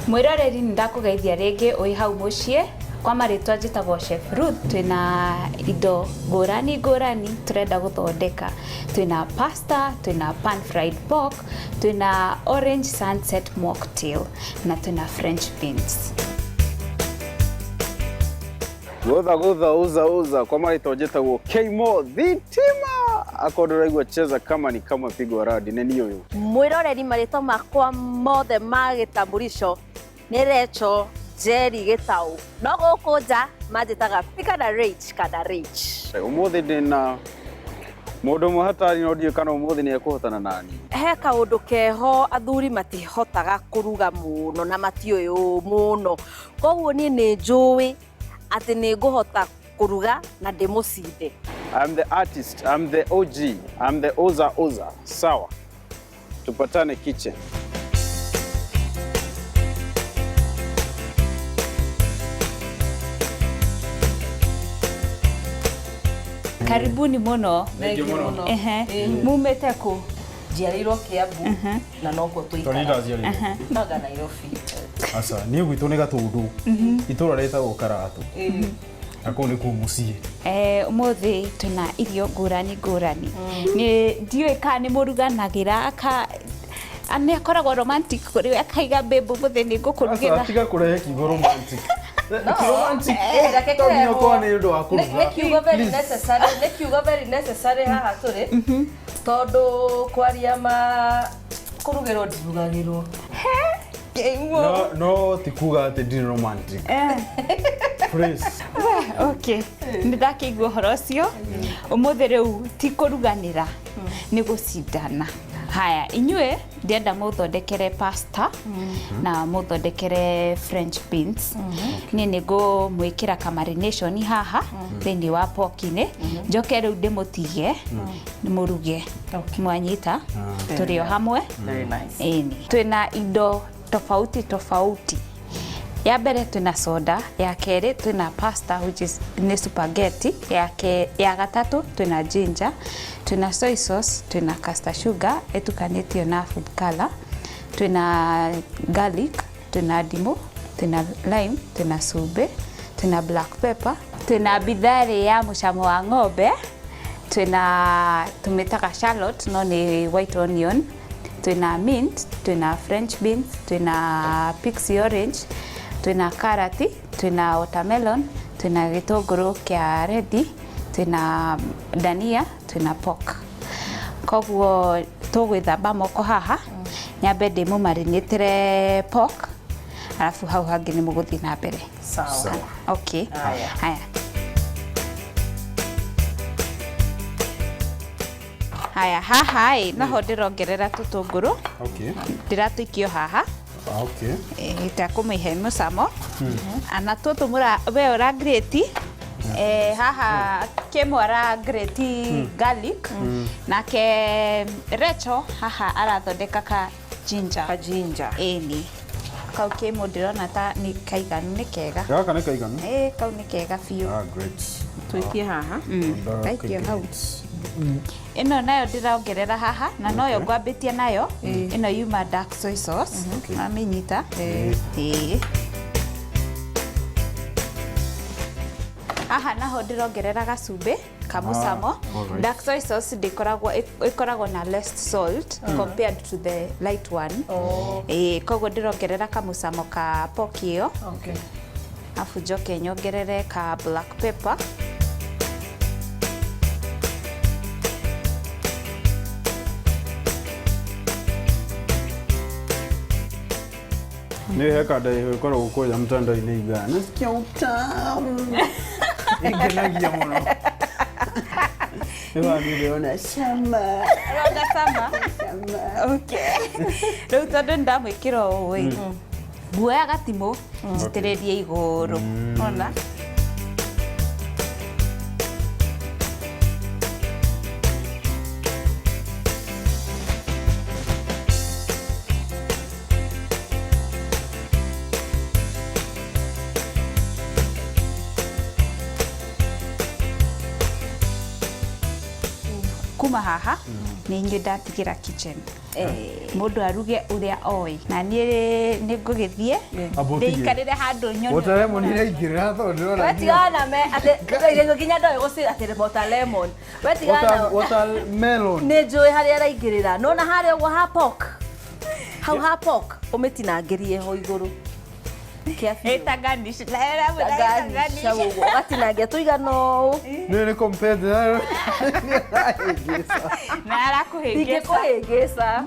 Mwiroreri, nĩ ndakũgeithia rĩngĩ wĩ hau mũciĩ. Kwa marĩtwa njĩtagwo Chef Ruth. Twĩna indo ngũrani ngũrani tũrenda gũthondeka. Twĩna pasta, twĩna pan fried pork, twĩna orange sunset mocktail na twĩna French beans. Gutha gutha uza uza, kwa marĩtwa njĩtagwo Kmo Thitima. Akorwo ndũraigua cheza kama ni kama pigwa radi nĩ niĩ ũyũ. Mwĩroreri, marĩtwa makwa mothe ma gĩtamburisho nĩ Recho Njeri Gĩtaũ, no gũkũ nja manjĩtaga Pika na Rach kana Rach. Ũmũthĩ ndĩna mũndũ ũmwe hatari, no ndiũĩ kana ũmũthĩ nĩ ekũhotana nani. He kaũndũ keho, athuri matihotaga kũruga mũno na matiũĩ mũno, koguo niĩ nĩ njũĩ atĩ nĩ ngũhota kũruga na ndĩmũcinde. I'm the artist, I'm the OG, I'm the oza oza. Sawa, tupatane kitchen. Karibuni mũno. Thengiũ mũno. Ehe, mumĩte kũ? Njiarĩirwo Kiambu na nokuo Tondũ tũikaraga. ndaciarĩirwo. Noga Nairobi. Aca, niĩ gwitũ nĩ Gatũndũ, itũra rĩtagwo Karatũ, na kũu nĩkuo mũciĩ. Ũmũthĩ twĩna irio ngũrani ngũrani. Nĩ ndiũĩ kana nĩ mũruganagĩra ka nĩ akoragwo romantic kũrĩ we, akaiga, "Babe, ũmũthĩ nĩ ngũkũrugĩra." Aca, tiga kũrehe kiugo romantic. Romantic Reke to nginya kĩrehwo. ũkorwo nĩ ũndũ wa Nĩ kũruga. nĩ kiugo very necessary, nĩ kiugo very necessary haha tũrĩ, tondũ kwaria ma kũrugĩrwo ndirugagĩrwo. No, no ti kuga atĩ ndirĩ romantic. Phrase. Okay, nĩ ndakĩigua ũhoro ũcio. Ũmũthĩ rĩu ti kũruganĩra, nĩ gũcindana. Haya, inyuĩ ndĩrenda mũthondekere pasta na mũthondekere French beans. Niĩ nĩ ngũmwĩkĩra kamarination haha thĩinĩ wa pork-inĩ, njoke rĩu ndĩmũtige mũruge. Mwanyita? Tũrĩ o hamwe. Very nice. Ĩni, twĩna indo tofauti tofauti. Ya mbere twĩna soda, ya kerĩ twĩna pasta, which is nĩ spaghetti, ya, ke, ya gatatũ twĩna ginger, twĩna soy sauce, twĩna caster sugar ĩtukanĩtio na food color, twĩna garlic, twĩna ndimũ, twĩna lime, twĩna cumbĩ, twĩna black pepper, twĩna bitharĩ ya mũcamo wa ng'ombe, twĩna tũmĩtaga shallot no nĩ white onion, twĩna mint, twĩna French beans, twĩna pixie orange, twĩna karati, twĩna watermelon, twĩna gĩtũngũrũ kĩa redi, twĩna dania, twĩna pork. Koguo tũgwĩthamba moko haha, nyambe ndĩmũmarinĩtĩre pork, arabu hau hangĩ nĩ mũgũthiĩ na mbere. Sawa. Okay. Haya. Haya. Haya, haha ĩ naho ndĩrongerera tũtũngũrũ. Ndĩratũikio haha. Ah, okay. Itakũmĩhe mũcamo ana tũtũ mũra we ũra grate. Haha kĩmwe ara grate garlic, nake Recho haha arathondeka ka ginger. Ka ginger. Ĩni, kau kĩmwe ndĩrona ta nĩ kaiganu, nĩ kega. Gaka nĩ kaiganu? Ĩ, kau nĩ kega biũ. Ah, great. Tũikie haha. Kaikio hau. Ĩno nayo ndĩrongerera haha na noyo ngwambĩtie nayo ĩno yuma dark soy sauce. Mamĩnyita? Ĩĩ. Haha naho ndĩrongerera gacumbĩ kamũcamo. Alright. Dark soy sauce ndĩkoragwo, ĩkoragwo na less salt compared to the light one. Ĩĩ, koguo ndĩrongerera kamũcamo ka pork ĩyo. Okay. Afu njoke nyongerere ka black pepper. Nĩ he kanda ĩkoragwo kũrĩa mtandao-inĩ iga nasikia utamu, ingenagia mũno. Nĩ wa ndĩrona cama. Ũrona cama? Okay. Rĩu tondũ nĩ ndamwĩkĩra ũũ ĩ, nguoya gatimũ njitĩrĩrie igũrũ. Ona? Kuma haha nĩ inyuĩ ndatigĩra kitchen, mũndũ aruge ũrĩa oĩ, na niĩ nĩ ngũgĩthiĩ Amba ũtige. ndĩikarĩre handũ nyone. Water lemon iraingĩrĩra tondũ ndĩrona. We tigana na me atĩ nginya ndoĩ gũci atĩ water lemon. We tigana na Watermelon. Nĩ njũĩ harĩa araingĩrĩra. Nona harĩa ũguo ha pork. Hau ha pork ũmĩtinangĩrie ho igũrũ. Kĩa biũ. Ĩta garnish. Garnish ũguo. Ũgatinangia tũigana ũũ. Nĩ nĩ compared na nĩ. Na arakũhĩngĩca. Ndingĩkũhĩngĩca.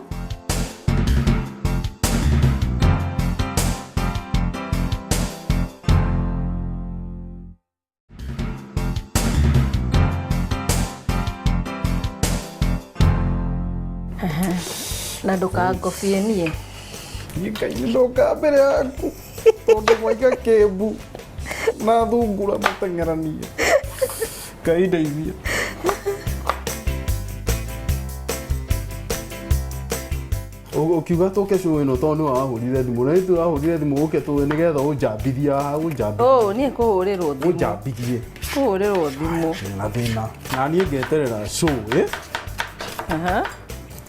Na ndũkangobie niĩ. Ngai ndoka mbere yaku tondũ mwaiga kĩmbu na thungura mateng'eranie. Ngai ndeithia. Ũkiuga tũke show ĩno tondũ nĩwe wahũrire thimũ, na ithuĩ wahũrire thimũ ũke tũĩ nĩgetha ũnjambithie haha, ũnjambithie. Oh, niĩ kũhũrĩrwo thimũ. Ũnjambithie. Kũhũrĩrwo thimũ. Na thĩna na niĩ ngeterera show ĩ. Aha.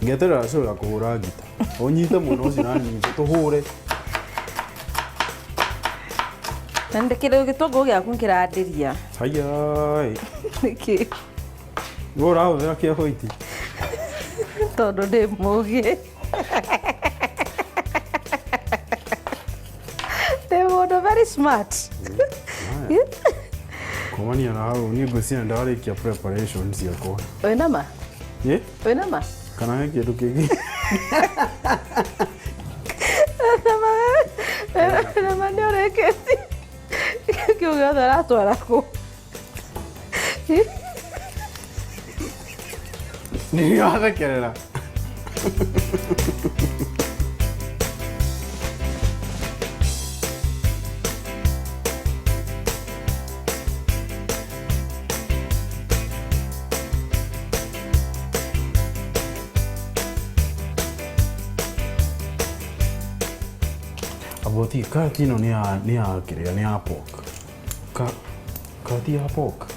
Ngeterera show ya kũhũra ngita, ũnyite mũno ũcio na nyite tũhũre. Na ndĩkĩrĩ gĩtũngũrũ gĩaku kĩrandĩria. Haya. Nĩkĩ? We ũrahũthĩra kĩa white. Tondũ ndĩ mũgĩ. Ndĩ mũndũ very smart. Kumania na hau niĩ ngwĩciria ndarĩkia preparation ciakwa. Wĩna ma? Ĩ? Wĩna ma? Kana he kĩndũ kĩngĩ? Wĩna ma nĩ ũrĩkĩtie? Kĩu gĩothe ũratwara kũ? Nĩ wathekerera. Aboti karati ĩno nĩ ya kĩrĩa, nĩ ya pork. Ka karati ya pork.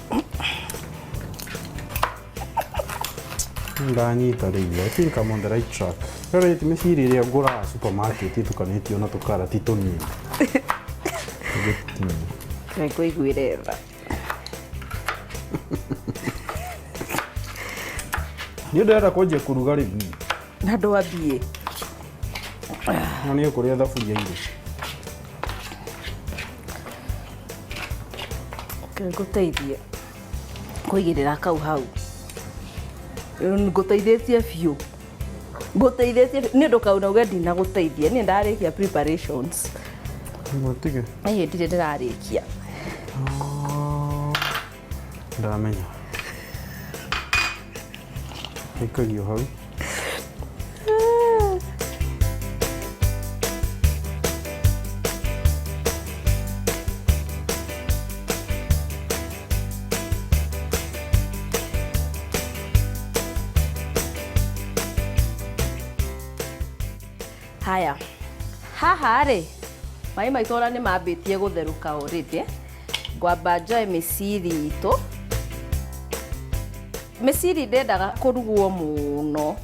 Ndanyita rĩu. I think I'm on the right track. Karati mĩciri ĩrĩa ngũraga supermarket ĩtukanĩtio na tũkarati tũnini. Tũgĩtinia. Ngũiguĩre tha. Niĩ ndĩrenda kwanjia kũruga rĩu. Na ndwambie. No niĩ kũrĩa thaburia irĩ. Ngũteithie kũigĩrĩra kau hau. Ngũteithĩtie biũ. Ngũteithĩtie biũ. Nĩ ndũkauna uge ndinagũteithia. Niĩ ndarĩkia preparations. Ngũtige. Ĩĩ ndirĩ ndĩrarĩkia. Ndamenya. Ĩkagio hau. Haya. Haha rĩ, maĩ maitũ ona nĩ mambĩtie gũtherũka already. Ngwamba njoe mĩciri itũ. Mĩciri ndĩendaga kũrugwo mũno.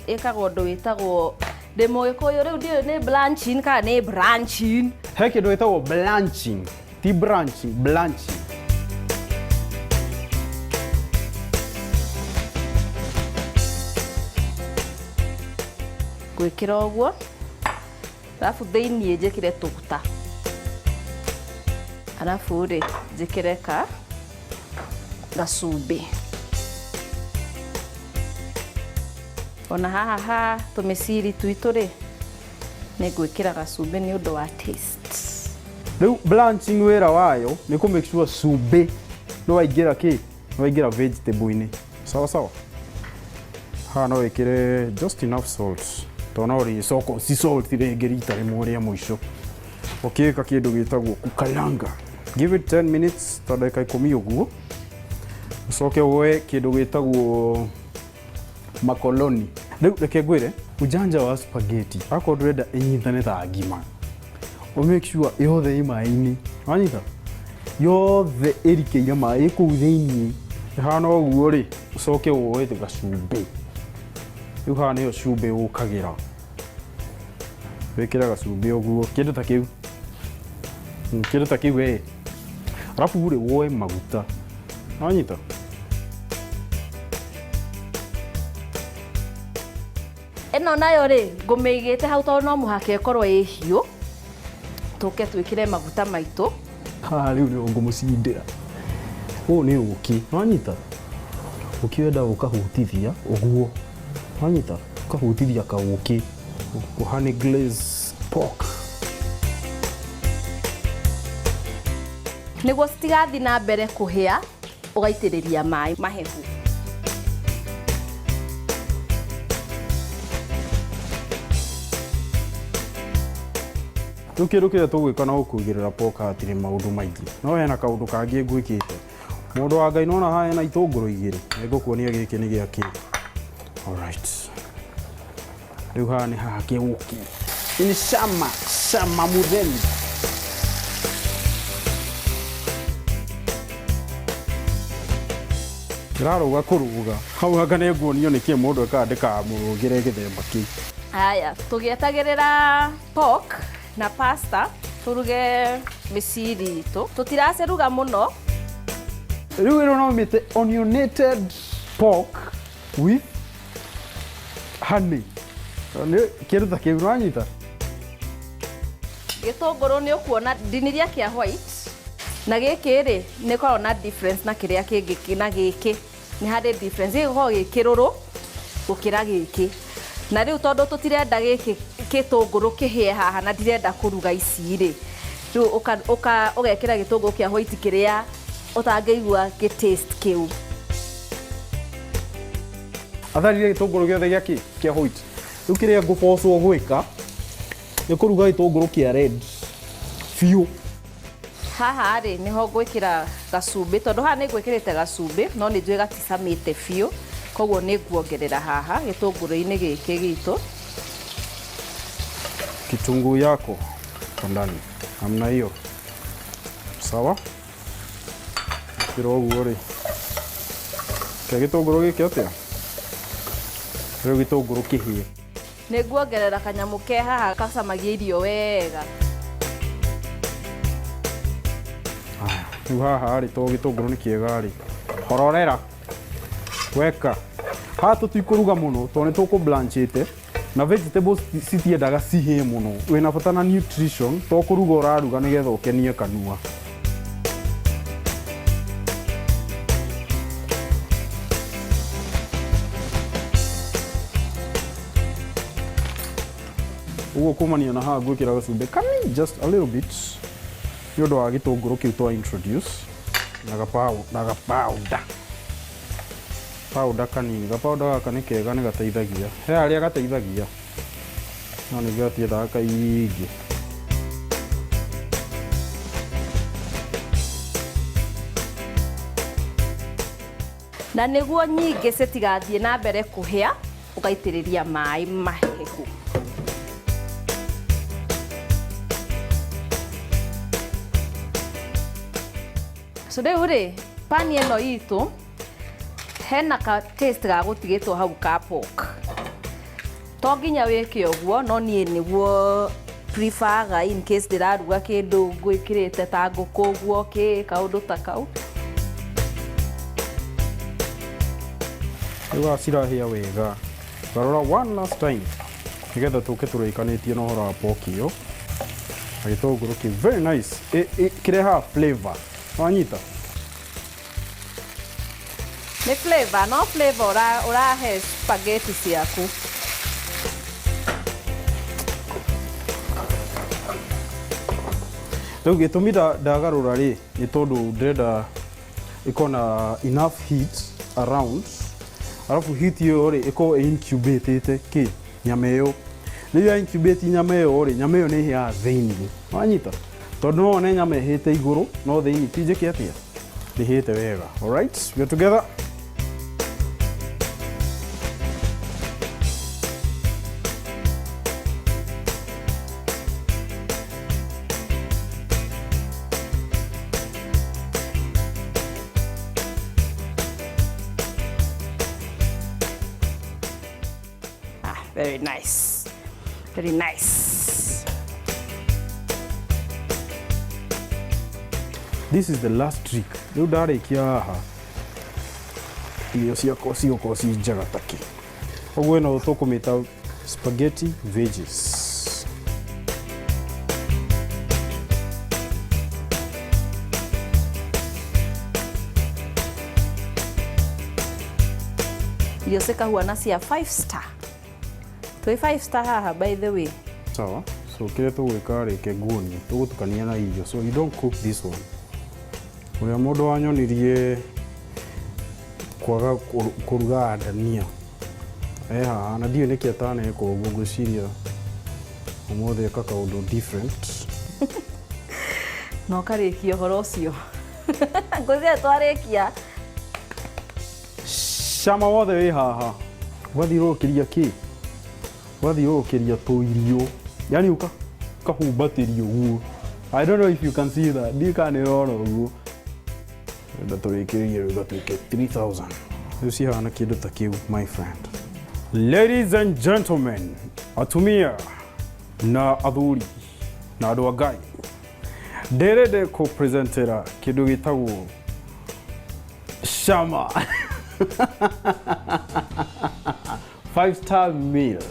Ĩkagwo ũndũ wĩtagwo, ndĩ mũgĩkũyũ rĩu ndiũĩ nĩ blanching kana nĩ branching. He kĩndũ gĩtagwo blanching, ti branching, blanching. Ngwĩkĩra ũguo, arabu thĩiniĩ njĩkĩre tũguta, arabu rĩ njĩkĩre ka gacumbĩ. Ona haha ha tũmĩciri twitũ rĩ, nĩ ngwĩkĩra gacumbĩ nĩ ũndũ wa taste. Rĩu blanching wĩra wayo nĩ kũ make sure cumbĩ nĩ waingĩra kĩ, nĩ waingĩra vegetable-inĩ. Sawa sawa. Haha no wĩkĩre just enough salt, tondũ no ũrĩcoka ũci salt rĩngĩ rita rĩmwe rĩa mũico. Ũkĩĩka kĩndũ gĩtagwo kukaranga. Give it 10 minutes, ta ndagĩka 10 ũguo. Ũcoke woe kĩndũ gĩtagwo makoloni. Rĩu reke ngwĩre ujanja wa spaghetti, akorwo ndũrenda ĩnyitane ta ngima, ũ make sure yothe ĩ maĩ-inĩ. Wanyita? Yothe ĩrikĩire maĩ kũu thĩiniĩ. Ĩhana ũguo rĩ, ũcoke woe gacumbĩ. Rĩu haha nĩho cumbĩ ũkagĩra. Wĩkĩre gacumbĩ ũguo, kĩndũ ta kĩu. Kĩndũ ta kĩu ĩ. Arabu rĩ, woe maguta. Wanyita? Ĩno nayo rĩ, ngũmĩigĩte hau tondũ no mũhaka ĩkorwo ĩ hiũ. Tũke twĩkĩre maguta maitũ. Haha rĩu nĩho ngũmũcindĩra. Ũyũ nĩ ũkĩ, wanyita? Ũkĩ wenda ũkahutithia ũguo. Wanyita? Ũkahutithia kaũkĩ. Honey glaze pork. Nĩguo citigathiĩ na mbere kũhĩa, ũgaitĩrĩria maĩ mahehu. Rĩu kĩndũ kĩrĩa tũgwĩka na gũkũigĩrĩra pork hatirĩ maũndũ maingĩ. No hena kaũndũ kangĩ ngwĩkĩte. Mũndũ wa Ngai nona haha hena itũngũrũ igĩrĩ. Nĩngũkuonia gĩkĩ nĩ gĩa kĩ. Alright. Rĩu haha nĩ hahake ũkĩ. Ni cama, cama mũtheri. Ndĩrarũga kũruga. Hau hanga nĩ nguonio nĩkĩ mũndũ ekaga ndĩkamũrũgĩre gĩthemba kĩu. Haya, tũgĩetagĩrĩra pork na pasta tũruge mĩciri itũ. Tũtiraciruga mũno. Rĩu ĩno no mĩte onionated pork with honey. Nĩ kĩndũ ta kĩu nĩwanyita? Gĩtũngũrũ nĩ ũkuona ndiniria kĩa white na gĩkĩ rĩ nĩ koragwo na difference na kĩrĩa kĩngĩ na gĩkĩ nĩ harĩ difference. Gĩkĩ gĩkoragwo gĩ kĩrũrũ gũkĩra gĩkĩ. Na rĩu tondũ tũtirenda gĩkĩ gĩtũngũrũ kĩhĩe haha na ndirenda kũruga ici rĩ, rĩu ũgekĩra gĩtũngũrũ kĩa white kĩrĩa ũtangĩigua gĩ taste kĩu. Atharire gĩtũngũrũ gĩothe gĩa kĩ? Kĩa white. Rĩu kĩrĩa ngũbocwo gwĩka nĩ kũruga gĩtũngũrũ kĩa red biũ. Haha rĩ nĩho ngwĩkĩra gacumbĩ tondũ haha nĩ ngwĩkĩrĩte gacumbĩ no nĩ njũĩ gaticamĩte biũ, koguo nĩ nguongerera haha gĩtũngũrũ-inĩ gĩkĩ gitũ. Kitunguu yako kwa ndani namna hiyo, sawa. Kĩra ũguo rĩ, kĩa gĩtũngũrũ gĩkĩ atĩa? Rĩu gĩtũngũrũ kĩhĩe. Nĩ nguongerera kanyamũ ke haha gacamagia irio wega. Rĩu haha rĩ, to gĩtũngũrũ nĩ kĩega rĩ, hororera weka. Haha tũtikũruga mũno tondũ nĩ tũkũ blanchĩte na vegetables citiendaga cihĩe mũno. Wĩna bata na nutrition, to kũruga ũraruga nĩgetha ũkenie kanua. Ũguo kumania na haha ngwĩkĩra gacumbĩ kanini, just a little bit, nĩ ũndũ wa gĩtũngũrũ kĩu twa introduce na gapauda. Powder kanini, gapauda gaka nĩ kega nĩ gateithagia. He harĩa gateithagia, no nĩ gatiendaga kaingĩ. Na nĩguo nyingĩ citigathiĩ na mbere kũhĩa, ũgaitĩrĩria maĩ mahehu. So rĩu rĩ, pani ĩno itũ hena ka taste ga gũtigĩtwo hau ka pork. To nginya wĩke ũguo, no niĩ nĩguo prefer in case ndĩraruga kĩndũ ngwĩkĩrĩte ta ngũkũ ũguo kĩ kaũndũ ta kau. Rĩu haha cirahĩa wega. Ngarora one last time nĩgetha tũke tũrĩkanĩtie na ũhoro wa pork ĩyo. Na gĩtũngũrũ kĩ very nice. Kĩrehaga flavor. Wanyita? Nĩ flavor, no flavor ũrahe spaghetti ciaku. Rĩu gĩtũmi ndagarũra rĩ, nĩ tondũ ndĩrenda ĩkorwo na enough heat around. Arabu heat ĩyo rĩ, ĩkorwo ĩ-incubatĩte kĩ? Nyama ĩyo. Rĩu ya incubate nyama ĩyo rĩ, nyama ĩyo nĩ ĩhĩaga thĩiniĩ. Wanyita? Tondũ no wone nyama ĩhĩte igũrũ, no thĩiniĩ ti njĩke atĩa? Ndĩhĩte wega. Alright, we are together. Very nice. Very nice. This is the last trick. Rĩu ndarĩkia haha irio ciakwa cigũkorwo ci njega takĩ. Ũguo ĩno tũkũmĩta spaghetti veggies. Irio cikahuana cia 5 star. Twĩ 5 star haha, by the way. Sawa. So kĩrĩa tũgwĩka, reke nguonie, tũgũtukania na irio. So you don't cook this one. Ũrĩa mũndũ wanyonirie kwaga kũruga ndania e haha na ndiũĩ nĩkĩ ataneka ũguo, ngwĩciria ũmũthĩ eka kaũndũ different. Na ũkarĩkia ũhoro ũcio. Ngwĩciria twarĩkia. Cama wothe wĩ haha ũgathiũrũrũkĩria kĩ, ũgathiũrũrũkĩria tũirio, yani ũkahumbatĩria ũguo. I don't know if you can see that, ndiũĩ kana nĩ ũrona ũguo. Enda tũrĩkĩrĩrie rĩu gatuĩke 3000. Rĩu cihana kĩndũ ta kĩu, my friend. Ladies and gentlemen, atumia na athuri na andũ a Ngai, ndĩrende kũpresentera kĩndũ gĩtagwo Shama 5 star meal.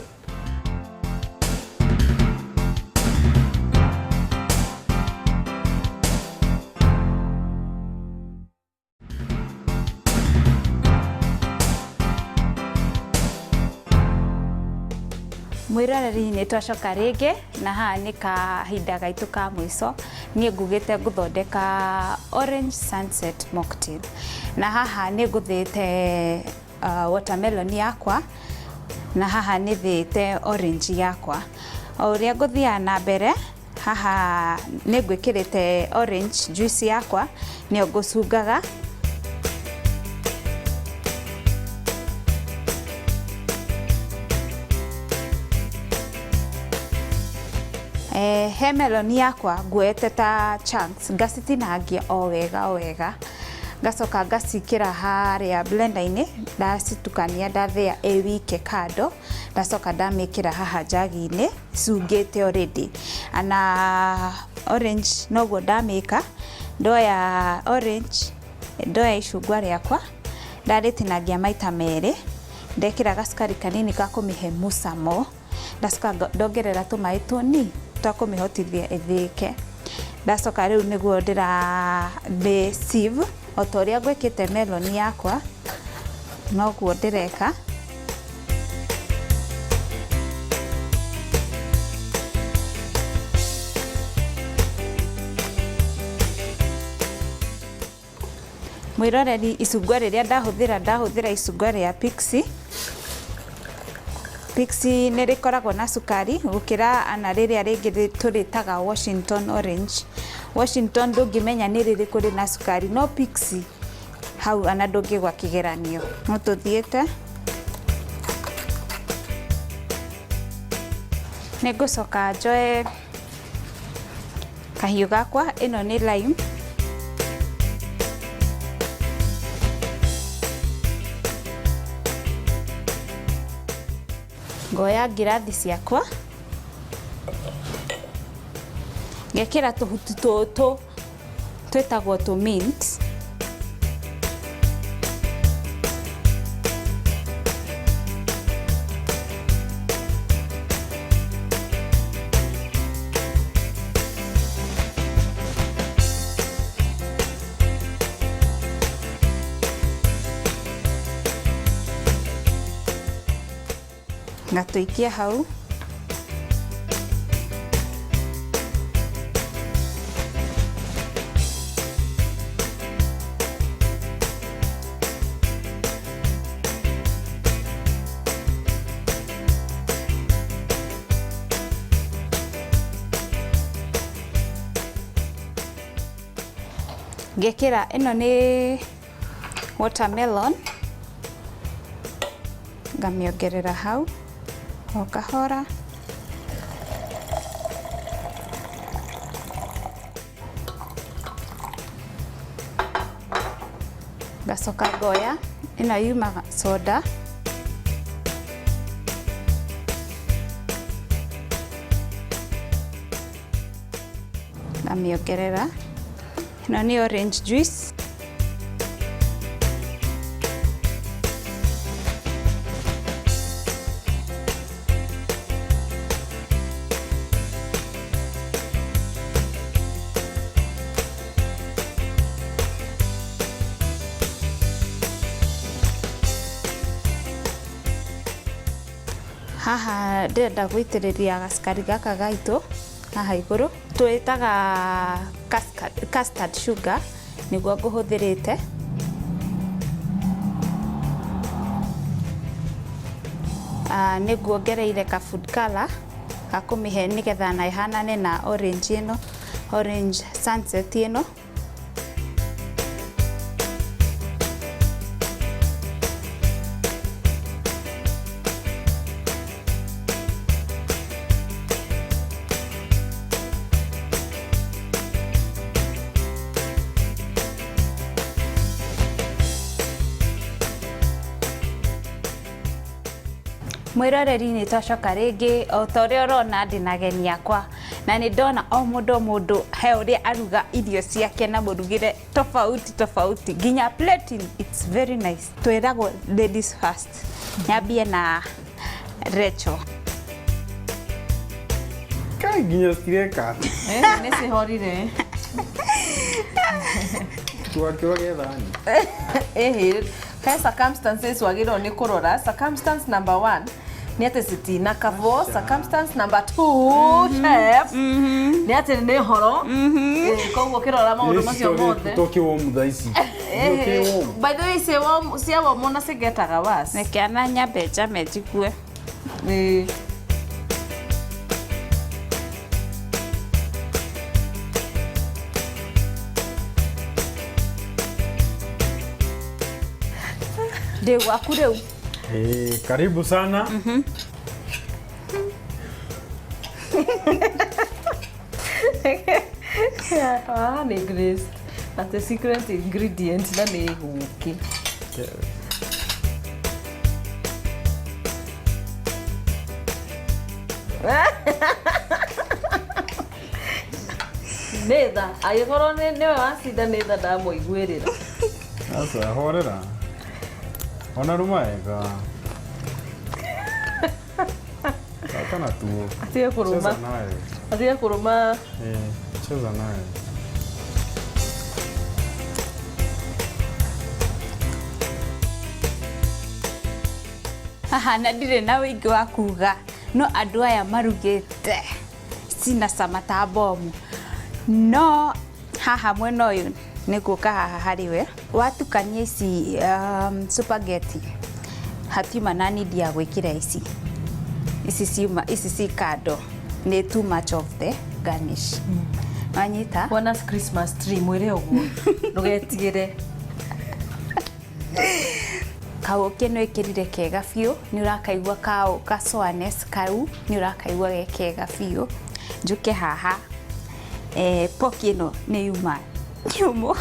Mwĩroreri, nĩ twacoka rĩngĩ na haha nĩ kahinda gaitũ ka mũico. Niĩ ngugĩte ngũthondeka orange sunset mocktail, na haha nĩ ngũthĩte watermelon yakwa na haha nĩ thĩĩte orange yakwa. O ũrĩa ngũthiaga na mbere, haha nĩ ngwĩkĩrĩte orange juice yakwa, nĩyo ngũcungaga. He melon yakwa nguoete ta chunks, ngacitinangia o wega o wega, ngacoka ngacikĩra harĩa blender-inĩ, ndacitukania, ndathĩa ĩ wike kando, ndacoka ndamĩkĩra haha njagi-inĩ cungĩte already. Na orange noguo ndamĩka, ndoya orange, ndoya icungwa rĩakwa, ndarĩtinangia maita merĩ, ndekĩra gacukari kanini ga kũmĩhe mũcamo, ndacoka ndongerera tũmaĩ tũnini twa kũmĩhotithia ĩthĩĩke. Ndacoka rĩu nĩguo ndĩra mĩ sieve o ta ũrĩa ngwĩkĩte melon yakwa, noguo ndĩreka. Mwĩroreri, icungwa rĩrĩa ndahũthĩra, ndahũthĩra icungwa rĩa Pixie. Pixie nĩ rĩkoragwo na cukari gũkĩra ana rĩrĩa rĩngĩ tũrĩtaga Washington orange. Washington ndũngĩmenya nĩ rĩrĩkũ rĩna cukari, no Pixie hau ana ndũngĩgwa kĩgeranio. No tũthiĩte, nĩ ngũcoka njoe kahiũ gakwa, ĩno nĩ lime. Ngoya ngirathi ciakwa, ngekĩra tũhuti tũtũ twĩtagwo tũ mint. Ngatũikia hau. Ngekĩra ĩno nĩ watermelon, ngamĩongerera hau o kahora. Ngacoka ngoya ĩno yumaga soda. Ngamĩongerera. Ĩno nĩ orange juice. Haha ndĩrenda gũitĩrĩria gacukari gaka gaitũ haha igũrũ, twĩtaga custard sugar nĩguo ngũhũthĩrĩte. Nĩguo ngereire ka food color ga kũmĩhe nĩgetha na ĩhanane na orange ĩno, orange sunset ĩno. Mwiroreri nĩ twacoka rĩngĩ o ta ũrĩa ũrona ndĩna ageni akwa na nĩ ndona o mũndũ o mũndũ he ũrĩa aruga irio ciake na mũrugĩre tofauti tofauti nginya plating, it's very nice. Twĩragwo ladies first. Nyambie na Rachel. Kai nginya citireka. Nĩ cihorire. Twakĩroge thani. Ĩhĩ, he circumstances wagĩrĩirwo nĩ kũrora. Circumstance number 1 nĩ atĩ citina kabo. Circumstance number 2, chef, nĩ atĩ nĩ horo. Koguo ũkĩrora maũndũ macio mothe. Toki warm thaa ici. Toki warm. By the way, cia warm ona cigetaga worse. Reke ana nyambe njame njigue. Ĩĩ. Ndĩ gwaku rĩu. Karibu sana. Ah, nĩ Grace. Atĩ secret ingredient na nĩ ũkĩ. Nĩ tha, angĩkorwo nĩwe wacinda nĩ tha ndamũiguĩrĩra. Sasa horera. Ona ruma wega. Tata na tuo. Atige kũrũma. Cheza nayo. Atige kũrũma. Cheza nayo. Haha na ndirĩ na ũingĩ wa kuga no andũ aya marugĩte cina cama ta bomu. No haha mwena ũyũ nĩ ngũka haha harĩ we watukania ici spaghetti hatiuma na need ya gwĩkĩra ici. Ici ciuma, ici ci kando nĩ too much of the garnish. Wanyita? Wona Christmas tree mwĩre ũguo ndũgetigĩre. Kaũkĩ nĩ wĩkĩrire kega biũ, nĩ ũrakaigua ka sourness kau, nĩ ũrakaigua ge kega biũ. Njũke haha, pork ĩno nĩ yuma nyũmũ.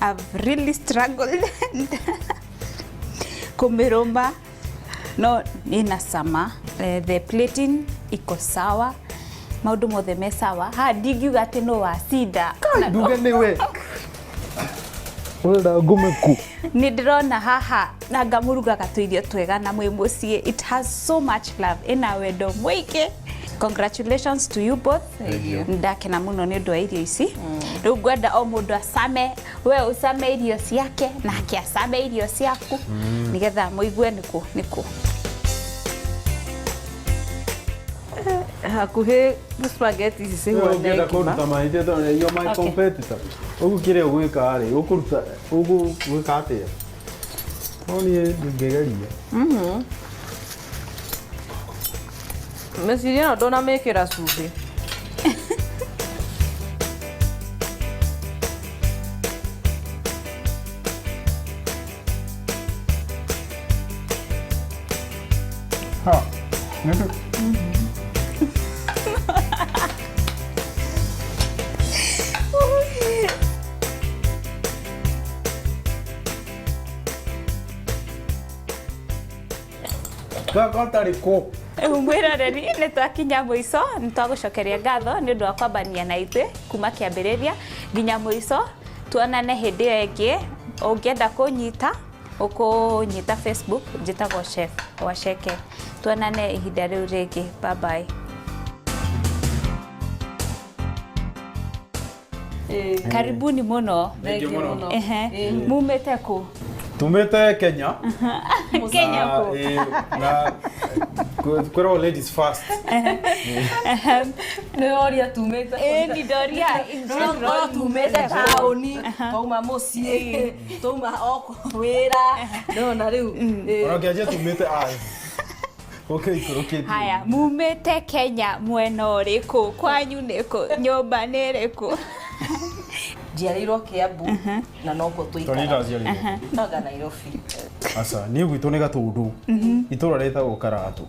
I've really struggled kũmĩrũma, no ĩna cama. The plating iko sawa, maũndũ mothe me sawa. Haha ndingiuga atĩ no wacinda. Nduge nĩwe. Ũrenda ngume ku. Nĩ ndĩrona haha na ngamũrugaga tũirio twega na mwĩ mũciĩ. It has so much love, ĩna wendo mũingĩ. Congratulations to you both. Ndakena mũno nĩ ũndũ wa irio ici. Rĩu ngwenda o mũndũ acame, we ũcame irio ciake nake acame irio ciaku nĩgetha mũigue nĩkũ nĩkũ. Hakuhĩ spaghetti ici cihũane Ũngĩenda ngima. kũruta mahĩtia tondũ you're my Okay. competitor. Ũguo kĩrĩa ũgwĩka rĩ, ũkũruta ũgwĩka atĩa? No niĩ ndingĩgeria. Meciria ĩno ndũnamĩkĩra cumbĩ. Ha. Nĩ Gaka tarĩ kũ? Rĩu mwĩroreri nĩ twakinya mũico, nĩ twagũcokeria ngatho nĩ ũndũ wa kwambania na ithuĩ kuma kĩambĩrĩria nginya mũico. Tuonane hĩndĩ ĩyo ĩngĩ. Ũngĩenda kũnyita, ũkũnyita Facebook, njĩtagwo Chef Waceke. Tuonane ihinda rĩu rĩngĩ. Bye bye. Karibuni mũno. Thengiũ mũno. Ehe. Mumĩte kũ? Tumĩte Kenya. Kenya Na, kũ? Na kwĩragwo ladies first. Nĩ woria tumĩte. Ĩĩ ni ndoria. No tumĩte taũni, twauma mũciĩ, twauma o wĩra, nona rĩu. Ona ũngĩanjia tumĩte aya. Ũkĩ ikũrũkĩtie. Haya, mumĩte Kenya mwena ũrĩkũ? Kwanyu nĩkũ? Nyũmba nĩ ĩrĩkũ? Njiarĩirwo Kiambu na nokuo Tondũ tũikaraga. ndaciarĩirwo. Noga Nairobi. Aca, niĩ gwitũ nĩ Gatũndũ. Itũũra rĩtagwo Karatũ.